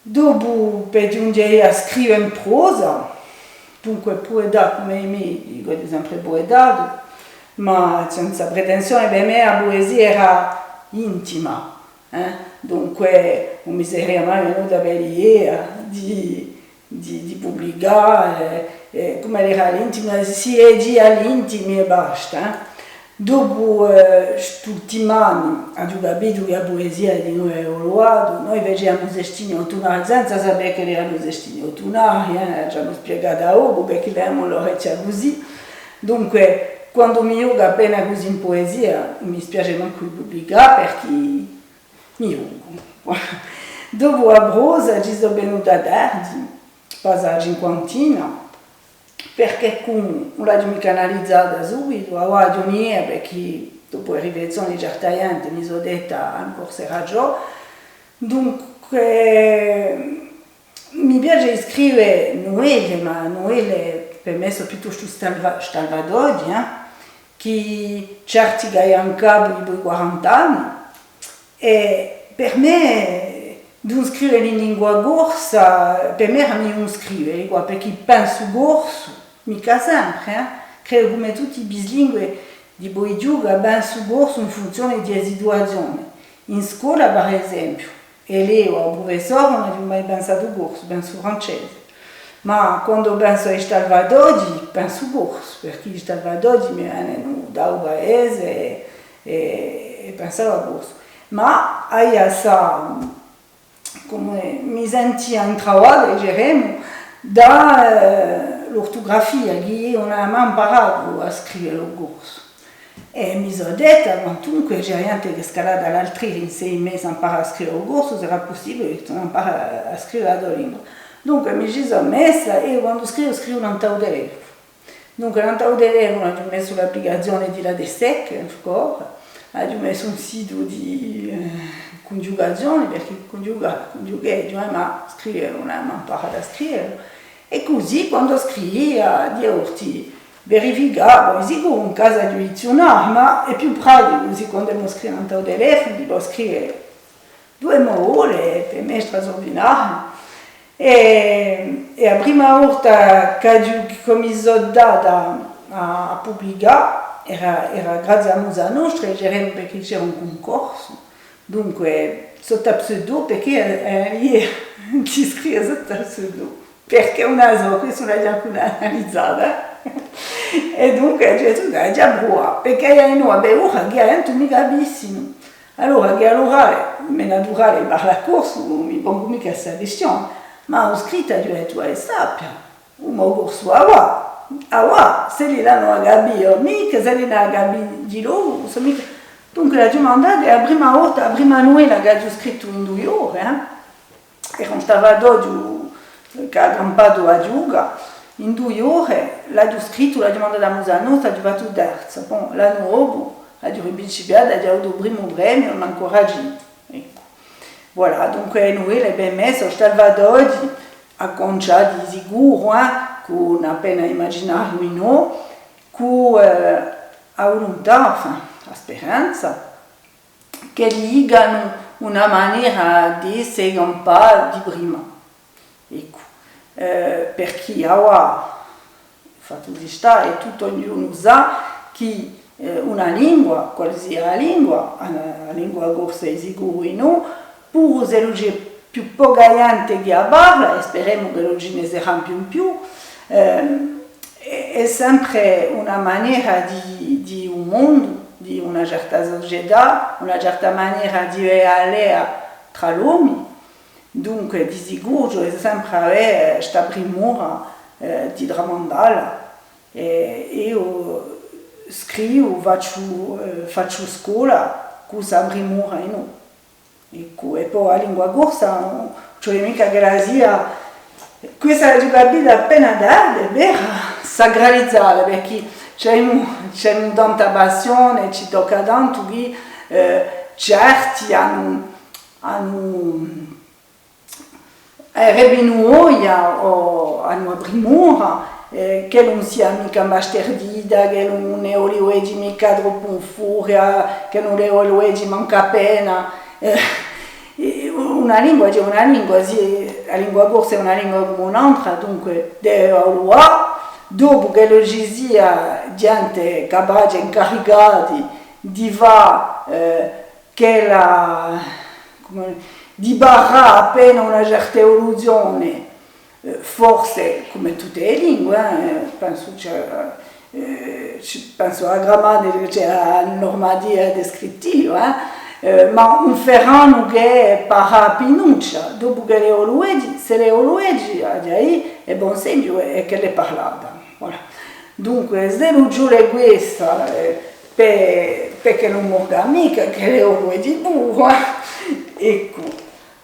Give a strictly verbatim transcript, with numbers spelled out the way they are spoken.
Dopu, per ghjunghje à scrive in prosa, dunque puetà cum'è mè, dicu, aghju sempre puetatu, ma senza pretensione, per mè a puesia era intima, eh? Dunque, ùn mi seria mai venuta per l'idea di, di, di publicà, eh, eh, cum'ella era l'intima, si leghjia l'intimi è basta, eh. Dopu, eh, st'ultim'anni, aghju capitu chì a puesia dinò hè u latu, noi faciamu sestini o tunari, senza sapè ch'elli eranu sestini o tunari, eh, ci anu spiegatu à ocu, perchè l'avemu l'orecchia cusì. Dunque, quandu mi ghjocu appena cusì in puesia, ùn mi spiace mancu di publicà, perchè mi ghjocu. Dopu a prosa ci sò venuta tardi, passà a cinquantina, perchè cum'è ùn l'aghju micca analizata subitu, avà aghju un'idea, perchè dopu e riflessione di certa ghjente mi sò detta, ancu s'era ciò. Dunque, mi piace di scrive nuvelle, ma nuvelle per mè sò piuttostu stalva-, stalvatoghje, eh, chì certi ch'aghju in capu dipoi quarant'anni, è per mè, d'ùn scrive in lingua corsa, per mè era megliu ùn scrive, quì, perchè pensu corsu, micca sempre, eh. Credu cum'è tutti i bislingue, dipoi ch'aghju, pensu corsu in funzione di a situazione. In scola, per esempiu, è eiu, o prufessore, ùn aghju mai pensatu corsu, pensu francese. Ma quandu pensu à i stalvatoghji, pensu corsu, perchè i stalvatoghji mi venenu da u paese è, è, è pensava corsu. Ma aghju assai, cum'è, mi sentia intravata, diceremu, da, eh, l'ortugrafia, chì eiu ùn aghju mai amparatu à scrive u corsu. È mi sò detta, quantunque, ci hè ghjente chì hè scalata l'altri in sei mesi à amparà à scrive u corsu, sarà pussibule chì tù ùn ampari à scrive a to lingua. Dunque mi ci sò messa è quandu scrivu, scrivu nant'à u telefono. Dunque, nant'à u telefono aghju messu l'applicazione di la Dessec, ancora, aghju messu un situ di, eh, cunghjugazione, perchè cunghjugà, cunghjugheghju, eh, ma scrive ùn aghju mai amparatu à scrive. È cusì, quandu scrivia, di orti, verificava, è sicuru in casu aghju dizziunarii, ma hè più praticu, cusì, quandu emu à scrive nant'à u telefono, di pudè scrive duie mo vole, per mè hè straordinariu. È, è a prima volta ch'aghju, chì mi sò data à, à publicà, era, era grazie à Musa Nostra, è c'era, perchè c'era un cuncorsu. Dunque, sottu à pseudo, perchè, eh, eiu ci scrivu sottu à pseudo. Perchè ùn la sò, quessa ùn l'aghju ancu analizata. È dunque, aghju dettu, dai, aghju da pruvà, perchè eiu, vabbè, ora chì a ghjente mi capiscenu. Allora, chì à l'orale, m'hè naturale di parlà corsu, ùn mi pongu micca sta quistione, ma à u scrittu aghju dettu, eh, sappia, u mo corsu avà, avà, s'elli l'anu da capì o micca, s'elli l'anu da capì di loru, sò micca. Dunque l'aghju mandatu, è a prima volta, a prima nuvella ch'aghju scrittu in duie ore, eh, era un stalvatoghju chì hà campatu a ghjuca, in duie ore l'aghju scrittu, l'aghju mandatu à Musa Nostra, aghju fattu terza. Bon, l'annu dopu aghju riprincipiatu, aghju avutu u primu premiu, m'anu incuraghjatu. Eccu. Voilà, dunque e nuvelle per mè sò stalvatoghji, accunciati di sicuru, eh, cù un appena imaginariu, innò, cù, eh, a vuluntà, enfin, a speranza, ch'elli ghjanu una manera d'esse campà di prima. Eccu, eh, perchè avà, fattu si stà, è tuttu ognunu sà chì, eh, una lingua, qualsiasi lingua, a, a lingua corsa di sicuru innò, puru s'ellu ci hè più poca ghjente chì a parla, è speremu ch'ellu ci ne serà più in più, ehm, hè, hè sempre una manera di, di un mondu, di una certa sucietà, una certa manera di vede a lea trà l'omi. Dunque, di sicuru, ci vole sempre avè sta primura, eh, di tramandalla. È eiu scrivu, facciu, eh, facciu scola cù sta primura, innò. Eccu, è po a lingua corsa, ùn ci vole micca ch'ella sia, quessa l'aghju capita appena tardi, hè vera, sacralizata, perchè ci avemu, ci avemu tanta passione, ci tocca tantu chì, eh, certi anu, anu, eh, avrebbenu voglia o anu a primura, eh, ch'ellu ùn sia micca imbastardita, ch'ellu ùn li voli micca troppu in furia, ch'ellu ùn li voli mancu appena, eh, è ùn Una lingua, hè una lingua, sì, a lingua corsa hè una lingua cum'è un'altra, dunque, deve evoluà, dopu ch'ellu ci sia ghjente capace, incaricati di fà, eh, ch'ella, cumu, di parà appena una certa evoluzione, eh, forse, cum'è tutte e lingue, eh, pensu, ci hè, eh, ci, pensu à a grammatica, ci hè a normativa descrittiva, eh, eh, ma ùn feranu chè parà appinuccia, dopu ch'ellu evolui, s'ellu evolui, hè bon segnale, hè ch'ella hè parlata. Voilà. Dunque, s'ellu ci vole quessa, eh, per, per ch'ellu ùn morga micca, ch'ellu evolui puru, eh. Eccu.